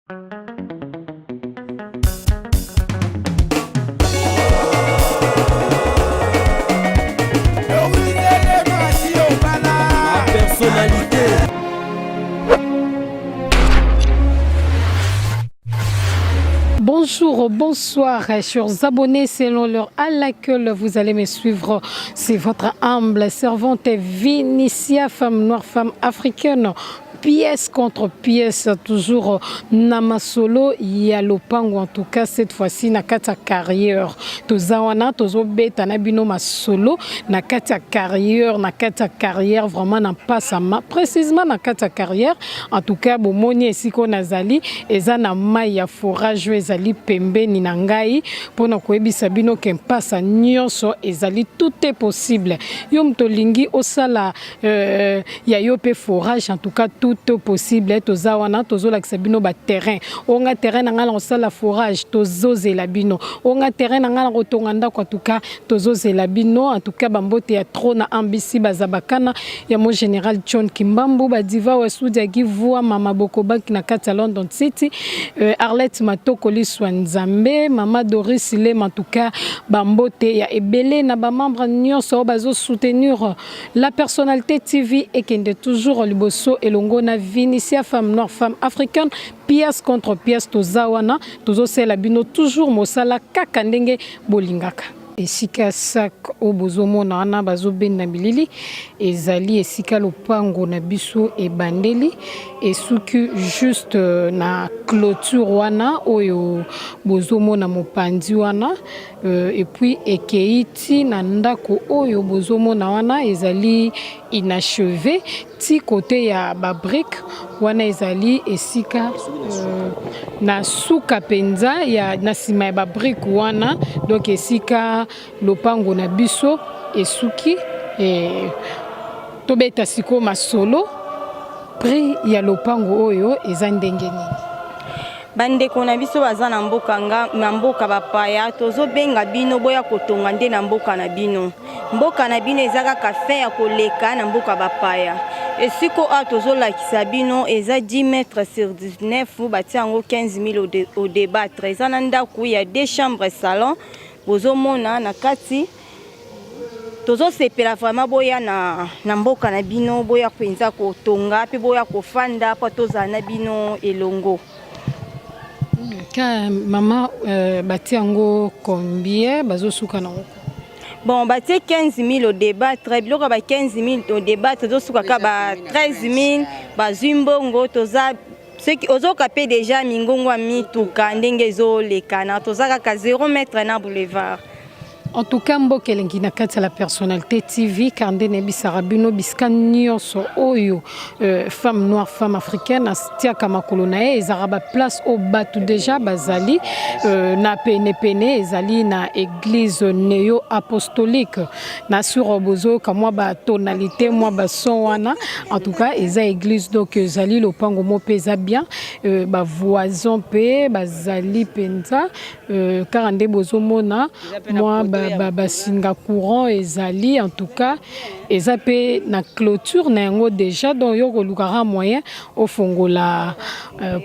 Personnalité. Bonjour, bonsoir, chers abonnés, selon l'heure à laquelle vous allez me suivre. C'est votre humble servante Vinicia, femme noire, femme africaine, pièce contre pièce, toujours na masolo ya lopango, en tout cas cette fois-ci na kati ya carrière. Toza wana tozobeta na bino masolo na kati ya carrière, na kati ya carrière vraiment na mpasama, précisément na kati ya carrière. En tout cas bomoni esika oyo nazali eza na mai ya forage oyo ezali pembeni na ngai mpona koyebisa bino ke mpasa nyonso ezali, tout est possible. Yo moto olingi osala ya yo mpe forage, en tout cas tout est possible. Toza wana tozolakisa bino baterrain. Oyo nga terrain na ngai na kosala forage, tozozela bino. Oyo nga terrain na ngai na kotonga ndako, en tout cas tozozela bino. En tout cas bambote ya trop na ambisi baza bakana ya mo général John Kimbambu, badiva wasudi ya Givua, mama Bokobanki na kati ya London City, Arlette Matoko Liswa Nzambe, mama Doris Lema. En tout cas bambote ya ebele na bamembre nyonso oyo bazosoutenir La Personnalité TV ekende toujours liboso elongo na Vinicia, femme noire, femme africaine, pièce contre pièce. Toza wana tozosala bino toujours mosala kaka ndenge bolingaka. Esika sac oyo bozomona wana bazobenda bilili ezali esika lopango na biso ebandeli, esuki juste na clôture wana oyo bozomona mopanzi wana, et puis ekei ti na ndako oyo bozomona wana ezali inachevé, ti côté ya babrique wana ezali esika na suka mpenza ya na nsima ya babrique wana. Donc esika lopango na biso esuki. Tobeta sikoyo masolo prix ya lopango oyo eza ndenge nini. Bandeko na biso baza na mboka nga na mboka bapaya, tozobenga bino boya kotonga nde na mboka na bino. Mboka na bino eza kaka fin ya koleka na mboka bapaya. Esika awa tozolakisa bino eza 10 mètres sur 19, batia yango 15 000 au débattre. Eza na ndako ya deux chambres, salon bozomona na kati. Tozosepela vraiment boya na mboka na bino, boya mpenza kotonga mpe boya kofanda mpo tozala na bino elongo. Ka mama, batia yango combien? Bazosuka nango? Bon, batie 15 000 au débattre. Biloko ya ba 15 000 au débattre ezosuka ka ba 13 000. Bazwi mbongo. Toza soki ozoka mpe déjà mingongo ya mituka ndenge ezolekana, toza kaka 0 mètre na boulevard. En tout cas mboka elengi na kati ya La Personnalité TV, car nde nayebisaka bino bisika nyonso oyo femme noire, femme africaine atiaka makolo na ye ezalaka baplace oyo bato déjà bazali na penepene. Ezali na église néo apostolique na sur bozoyoka mwa batonalité, mwa bason wana. En tout cas eza église, donc ezali lopango mo mpe eza bien, bavoisin mpe bazali mpenza kaka nde bozomona mwa basinga courant ezali. En tout cas eza mpe na clôture na yango déjà, donc yo kolukaka moyen ofongola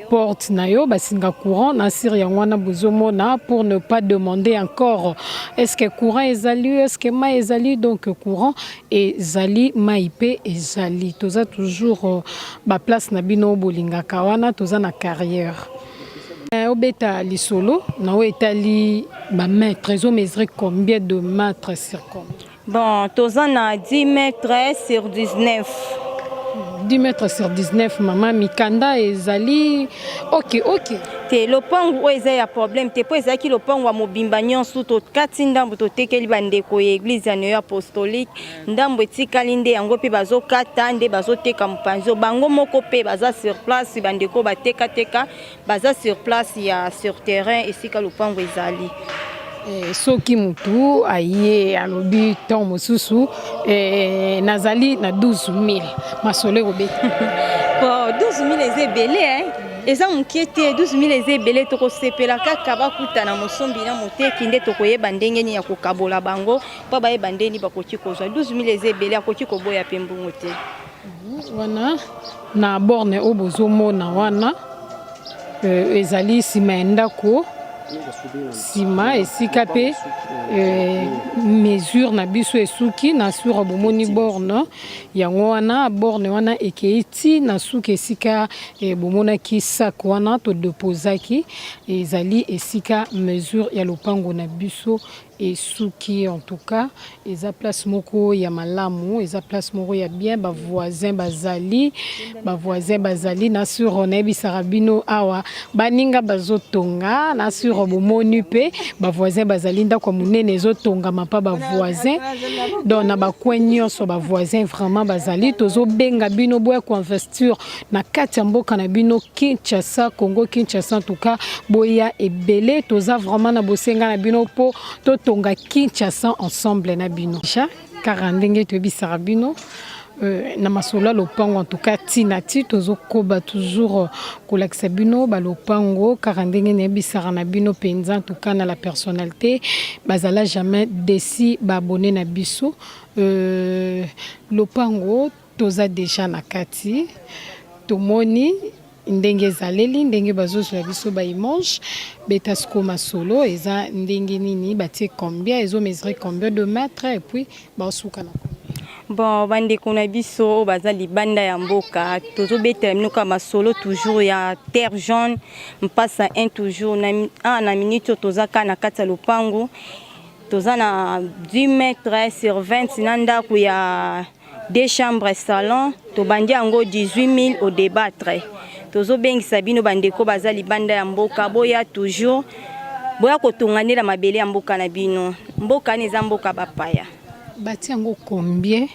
porte na yo, basinga courant na sire yango wana bozomona, pour ne pas demander encore est ce que courant ezali, est ce que mai ezali. Donc courant ezali, mai mpe ezali. Toza toujours baplace na bino bolingaka wana, toza na carrière. Obeta lisolo na oyo etali bamètre, ezomesure combien de mètres sur combien? Bon, toza na 10 mètres sur 19. 10 mètres sur 19. Mama, mikanda ezali ok. Te, lopango oyo eza ya problème te, mpo ezalaki lopango ya mobimba nyonso. Tokati ndambo, totekeli bandeko ya église ya néo apostolique. Ndambo etikali nde yango mpe bazokata nde bazoteka mopanzi oyo. Bango moko mpe baza sur place, bandeko batekateka baza sur place ya sur terrain esika lopango ezali. Soki motu aye alobi ntango mosusu nazali na 12 000, masolo ekobeta? Bon, 12 000 eza ebele, eza moke te. 12 000 eza ebele. Tokosepela kaka bakutana mosombi na moteki, nde tokoyeba ndenge nini ya kokabola bango mpo bayeba ndenge nini bakoki kozwa. 12 000 eza ebele, akoki koboya mpe mbongo te. Wana na borne oyo bozomona wana. Ezali nsima ya ndako, nsima esika mpe mesure na biso esuki na sur. Bomoni borne yango wana, borne wana ekei ti na suki esika bomonaki sac wana todepozaki. Ezali esika mesure ya lopango na biso esuki. En tout cas, eza place moko ya malamu, eza place moko ya bien. Bavoisin bazali, bavoisin bazali na sur. Nayebisaka bino awa, baninga bazotonga na sur. Bomoni mpe bavoisin bazali, ndako ya monene ezotongama mpa bavoisin. Donc na bacoin nyonso bavoisin vraiment bazali. Tozobenga bino, boya koinvestir na kati ya mboka na bino Kinshasa, Congo Kinshasa. En tout cas, boya ebele, toza vraiment na bosenga na bino mpo totonga Kinshasa ensemble na bino. Kaka ndenge toyebisaka bino na masolo ya lopango, en tout cas ntina ti tozokoba toujours kolakisa bino balopango, kaka ndenge nayebisaka na bino mpenza. En tout cas, na la personnalité bazala jamais déçus, baabonnés na biso. Lopango toza déjà na kati, tomoni ndenge ezaleli, ndenge bazozwa biso baimage. Beta siko masolo, eza ndenge nini? Batie combien? Ezomesure combien de mètres? Et puis baosuka na Bon, bandeko na biso oyo baza libanda ya mboka, tozobetela bino kaka masolo toujours ya Terre Jaune Mpasa 1. Toujours na, ah, na minute oyo toza kaka na kati ya lopango. Toza na 10 mètres sur 20 na ndako ya deux chambres, salon. Tobandi yango 18 000 à débattre. Tozobengisa bino, bandeko baza libanda ya mboka, boya toujours, boya kotonga nde na mabele ya mboka na bino. Mboka wana eza mboka bapaya. Batie yango combien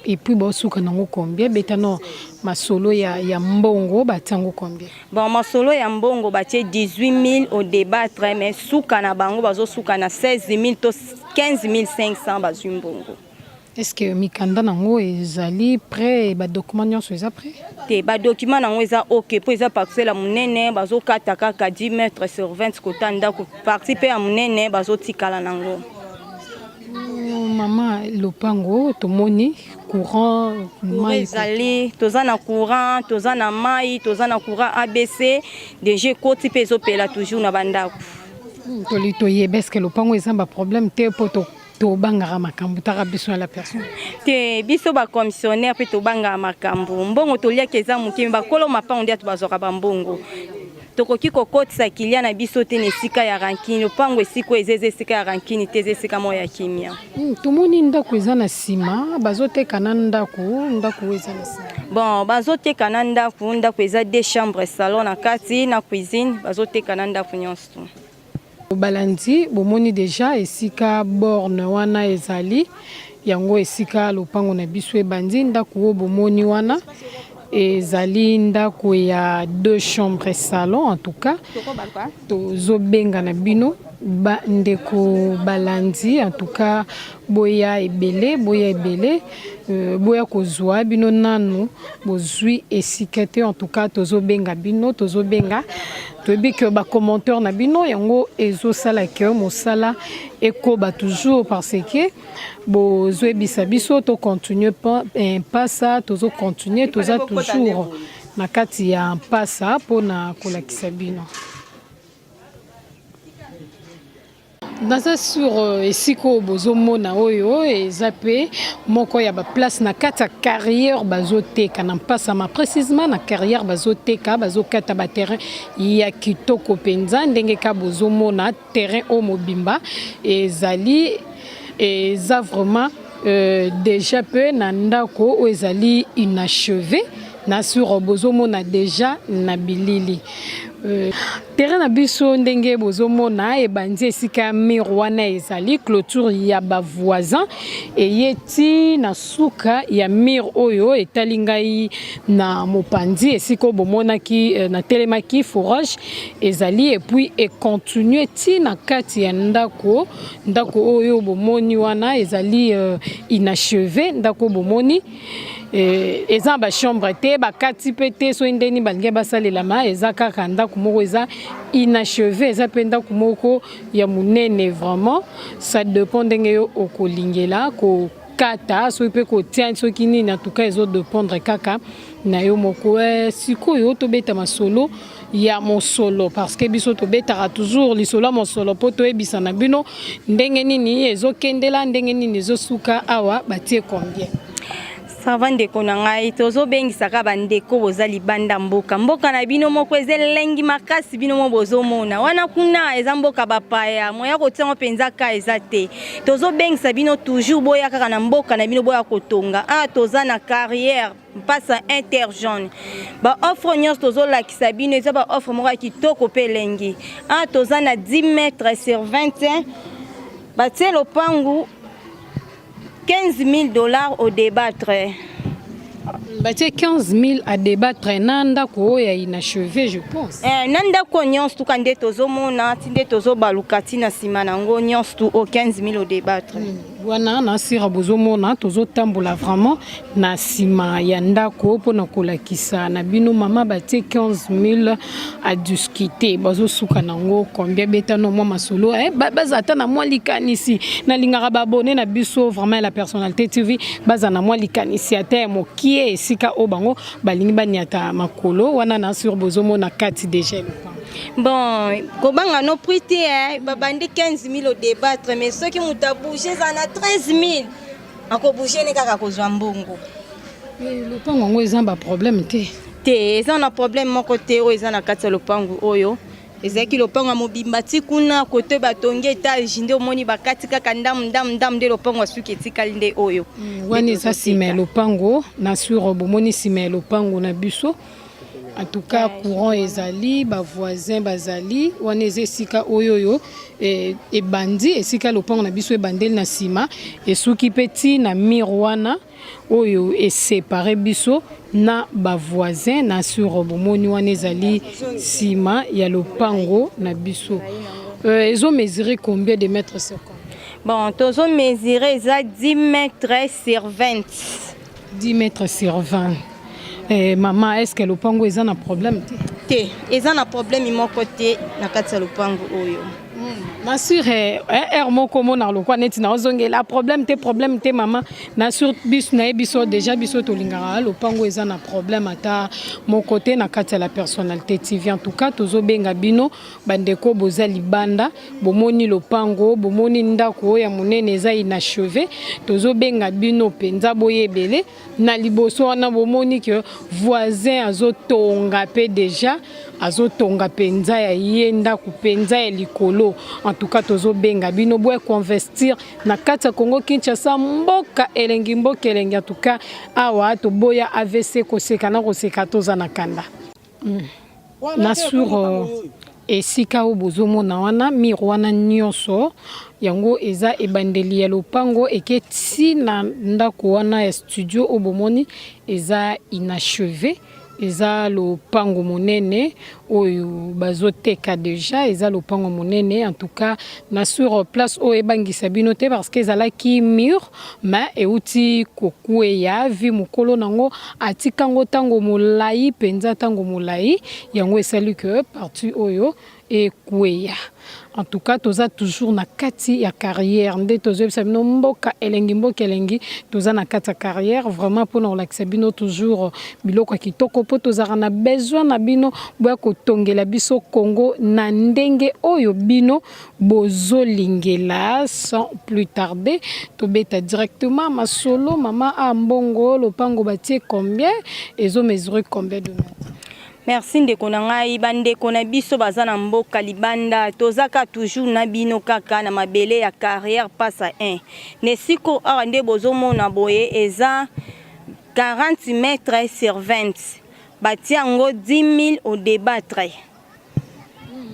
et puis baosuka nango combien? Beta no masolo ya mbongo, batie yango combien? Bon, masolo ya mbongo, batie 18 000 à débattre, mais suka na bango bazosuka na 16 000 to 15 500, bazwi mbongo. Est ce que mikanda nango ezali prêt? Badocument nyonso eza prêt? Te, badocument nango eza ok, mpo eza parcelle ya monene. Bazokata kaka 10 mètres sur 20 kota ndako, partie mpe ya monene bazotikala nango. Mama, lopango tomoni courant? Mai ezali, toza na courant, toza na mai, toza na courant ABC déjà ekoti mpe ezopela toujours na bandako. Toli toyeba, est-ce lopango eza baproblème te? Mpo tobangaka makambo taka biso ya la personne. Te, biso bacommissionnaire mpe tobangaka makambo. Mbongo toliaki eza moke, mais bakolo mapango nde ato bazwaka bambongo. Tokoki kokotisa client na biso te na esika ya rancune. Lopango esika oyo eza esika ya rancune te, eza esika moko ya kimia. Tomoni ndako eza na nsima, bazoteka na ndako. Ndako oyo eza na nsima? Bon, bazoteka na ndako. Ndako eza deux chambres, salon na kati na cuisine. Bazoteka na ndako nyonso. Balandi, bomoni déjà esika borne wana ezali, yango esika lopango na biso ebandi. Ndako oyo bomoni wana ezali ndako ya deux chambres, salon. En tout cas, tozobenga na bino, bandeko balandi, en tout cas boya ebele, boya ebele, boya kozwa bino. Nanu bozwi esika te. En tout cas, tozobenga bino, tozobenga. Toyebi ke bacommentaire na bino yango ezosala ke mosala ekoba toujours, parce que bozoyebisa biso tocontinue Mpasa. Tozocontinue, toza toujours na kati ya Mpasa mpona kolakisa bino. Naza sur esika oyo bozomona oyo eza mpe moko ya baplace na kati ya carrière. Bazoteka na Mpasama, précisement na carrière. Bazoteka, bazokata baterrain ya kitoko mpenza. Ndenge ka bozomona terrain oyo mobimba ezali, eza vraiment déjà mpe na ndako oyo ezali inachevé na sur. Bozomona déjà na bilili terrain na biso ndenge bozomona ebandi esika mur wana ezali, clôture ya bavoisin, eye ti na suka ya mur oyo etali ngai na mopanzi, esika oyo bomonaki natelemaki, forage ezali. Et puis econtinue ti na kati ya ndako. Ndako oyo bomoni wana ezali inachevé. Ndako bomoni eza na bachambre te, bakati mpe te. Soki ndeni balingi basalelama, eza kaka ndako moko eza inachevé. Eza mpe ndako moko ya monene vraiment. Ça dépend ndenge yo okolingela kokata, soki mpe kotia, soki nini. En tout cas, ezodépendre kaka na yo moko. Sikoyo tobeta masolo. ya mosolo, parce que biso tobetaka toujours lisolo ya mosolo mpo toyebisa na bino ndenge nini ezokendela, ndenge nini ezosuka. Awa batie combien? Ça va, ndeko na ngai. Tozobengisaka bandeko boza libanda mboka. Mboka na bino moko eza elengi makasi. Bino mo bozomona wana kuna eza mboka bapaya, moya kotiango mpenza ka eza te. Tozobengisa bino toujours, boya kaka na mboka na bino, boya kotonga. Awa toza na carrière Mpasa interjaune. Baoffre nyonso tozolakisa bino eza baoffre moko ya kitoko mpe elengi. Awa toza na 10 mètres sur 21, batie lopangu 15 000 $ au débattre. Batie 15 000 à débattre na ndako oyo ya inachevé, je pense. Eh, na ndako nyonso tuka nde tozomona ti nde tozobaluka ti na nsima nango nyonso tu o 15 000 au débattre. Wana na sira bozomona tozotambola vraiment na nsima ya ndako mpona kolakisa na bino. Mama, batie 15 000 à discuter, bazosuka nango combien? Betano mwa masolo, eh, baza ata na mwa likanisi. Nalingaka baabonnés na biso vraiment la Personnalité TV baza na mwa likanisi ata ya mokie, esika oyo bango balingi baniata makolo wana. Na sur bozomona kati déjà lopango. Bon, kobanga no prix te, eh, babandi 15 000 au débattre, mais soki moto abouge, eza na 13 000, akobouge ne kaka kozwa mbongo. Lopango yango eza baproblème te? Te, eza na problème moko te. Oyo eza na kati ya lopango oyo ezalaki lopango ya mobimba ti kuna kote batongi étage, nde omoni bakati kaka ndamu ndamu ndamu, nde lopango ya suki etikali nde oyo. Wana eza nsima ya lopango. Na sur bomoni nsima ya lopango na biso. En tout cas, courant ezali, bavoisin bazali. Wana eza esika oyo oyo ebandi, esika lopango na biso ebandeli na nsima, esuki mpe ti na mur wana oyo esepare biso na bavoisin. Na sur bomoni wana ezali nsima ya lopango na biso. Ezomesure combien de mètres sur combien? Bon, tozomesure eza 10 mètres sur 20. 10 mètres sur 20. Mama, est ce que lopango eza na problème te? Te, eza na problème moko te na kati ya lopango oyo. Na sur aire moko omona lokwa neti naozongela problème te, problème te. Mama, na sur biso nayebi biso déjà, biso tolingaka lopango eza na problème ata moko te na kati ya la Personnalité TV. En tout cas, tozobenga bino bandeko boza libanda, bomoni lopango, bomoni ndako oyo ya monene eza inachevé. Tozobenga bino mpenza boyebele na liboso wana, bomoni ke voisin azotonga mpe déjà, azotonga mpenza ya ye ndako mpenza ya likolo. En tout cas, tozobenga bino boya koinvestir na kati ya Congo Kinshasa, mboka elengi, mboka elengi. En tout cas, awa toboya AVC, koseka na koseka, toza na kanda. Na sur esika oyo bozomona wana, mur wana nyonso yango eza ebandeli ya lopango, eke ti na ndako wana ya studio oyo bomoni eza inachevé. Eza lopango monene oyo bazoteka déjà, eza lopango monene. En tout cas, na sur place oyo ebangisa bino te, parce que ezalaki mur, mais euti kokweya vi mokolo nango atikango ntango molai mpenza, ntango molai yango esali ke partie oyo ekweya. En tout cas, toza toujours na kati ya carrière nde tozoyebisa bino mboka elengi, mboka elengi. Toza na kati ya carrière vraiment mpona kolakisa bino toujours biloko ya kitoko, mpo tozalaka na besoin na bino boya kotongela biso Congo na ndenge oyo bino bozolingela. Sans plus tarder, tobeta directement masolo. Mama, a mbongo lopango batie combien? Ezomesure combien de mètres? Merci, ndeko na ngai. Bandeko na biso baza na mboka libanda, toza ka toujours na bino kaka na mabele ya carrière Pasa 1. Na esika awa nde bozomona boye eza 40 mètres sur 20, batia yango 10 000 au débattre.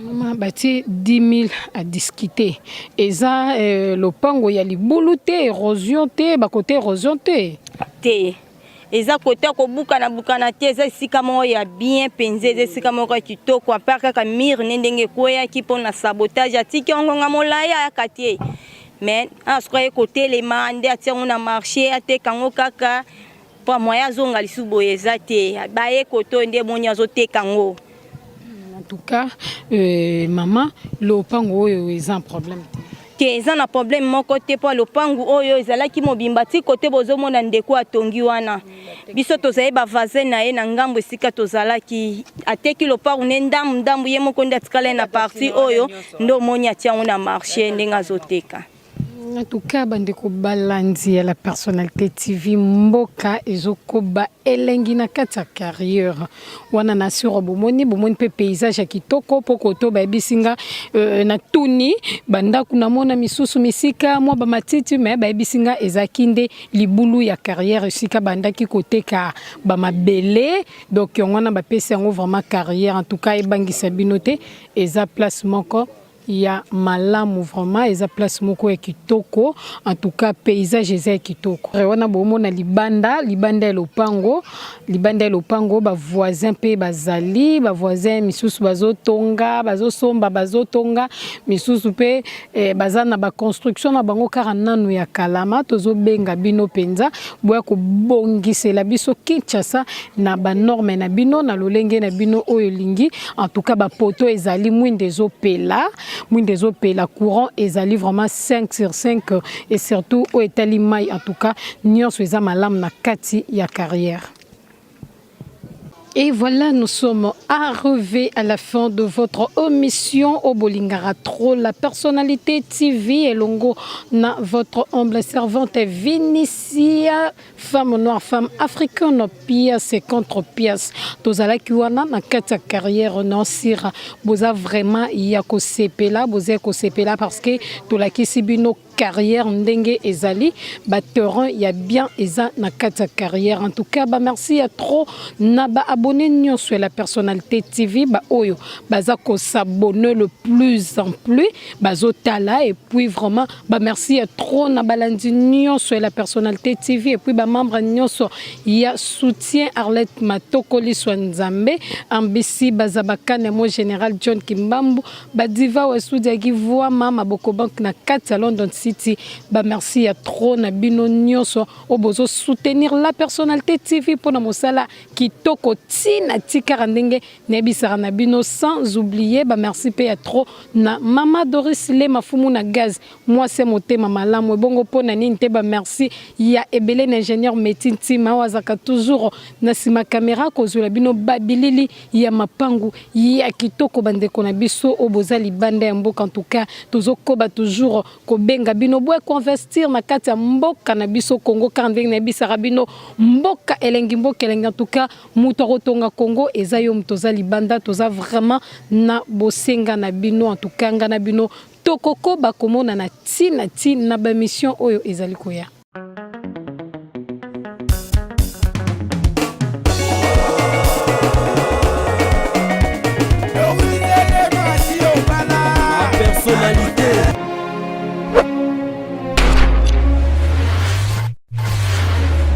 Mama, batie 10 000 à discuter. Eza lopango ya libulu te, érosion te, bakote érosion te? Te, eza kote ya kobukana bukana te. Eza esika moko ya bien mpenza, eza esika moko ya kitoko, à part kaka mur ne ndenge ekweyaki mpona sabotage. Atiki yango ngonga molai, ayaka te, mais awa sikoyo aye kotelema nde atia yango na marché, ateka yango kaka mpo moyen azonga lisusu boye eza te. Baye kote oyo nde emoni azoteka yango. En tout cas, mama, lopango oyo eza un problème te? Te, eza na problème moko te, mpo lopangu oyo ezalaki mobimba ti kote bozomona ndeko atongi wana. Biso tozali bavoisin na ye na ngambo esika tozalaki. Ateki lopangu ne ndambu ndambu, ye moko nde atikala ye na partie oyo, nde omoni atia yango na marché ndenge azoteka. En tout cas, bandeko balandi ya La Personnalité TV, mboka ezokoba elengi na kati ya carrière wana. Na suro bomoni, bomoni mpe paysage ya kitoko, mpo koto bayebisi nga na tuni bandako, namona misusu misika mwa bamatiti, me bayebisi nga ezalaki nde libulu ya carrière, esika bandaki koteka bamabele. Donc yango wana bapesi yango vraiment carrière. En tout cas, ebangisa bino te, eza place moko ya malamu vraiment, eza place moko ya kitoko. En tout cas, paysage eza ya kitoko wana. Bomona libanda, libanda ya lopango, libanda ya lopango, bavoisin mpe bazali, bavoisin misusu bazotonga, bazosomba, bazotonga, misusu mpe baza na baconstruction na bango kaka nanu ya kalama. Tozobenga bino mpenza, boya kobongisela biso Kinshasa na banorme na bino, na lolenge na bino oyo elingi. En tout cas, bapoto ezali, mwinda ezopela, mwinda ezopela, courant ezali vraiment 5 sur 5, et surtout oyo etali mai. En tout cas, nyonso eza malamu na kati ya carrière. Et voilà, nous sommes arrivés à la fin de votre émission oyo bolingaka trop, La Personnalité TV, elongo na votre humble servante Vinicia, femme noire, femme africaine, pièce contre pièce. Tozalaki wana na kati ya carrière Nord-Sira. Boza vraiment ya kosepela, boza kosepela parce que tolakisi bino carrière ndenge ezali, baterrain ya bien eza na kati ya carrière. En tout cas, bamerci ya trop na baabonné nyonso ya La Personnalité TV, baoyo baza kos'abonner le plus en plus, bazotala. Et puis vraiment, bamerci ya trop na balandi nyonso ya La Personnalité TV, et puis bamembre nyonso ya soutien, Arlette Matokoli, Swa Nzambe, Ambisi Bazabakane, mo général John Kimbambu, badiva Wasudiaki, Voama Maboko Bank na kati ya London City. Bamerci ya trop na bino nyonso oyo bozosoutenir La Personnalité TV mpona mosala kitoko ntina tikaka ndenge nayebisaka na bino. Sans oublier, bamerci mpe ya trop na mama Doris Le Mafumu na gaz, mwasi ya motema malamu. Ebongo mpo na nini te, bamerci ya ebele na ingénieur Meti Ntima oyo azalaka toujours na nsima caméra kozwela bino babilili ya mapangu ya kitoko. Bandeko na biso oyo boza libanda ya mboka, en tout cas, tozokoba toujours kobenga bino, boye koinvestir na kati ya mboka na biso Congo, kaka ndenge nayebisaka bino, mboka elengi, mboka elengi. En tout cas, moto akotonga Congo eza yo moto oza libanda. Toza vraiment na bosenga na bino. En tout cas, nga na bino tokokoba komonana ntina ntina na bamission oyo ezali koya.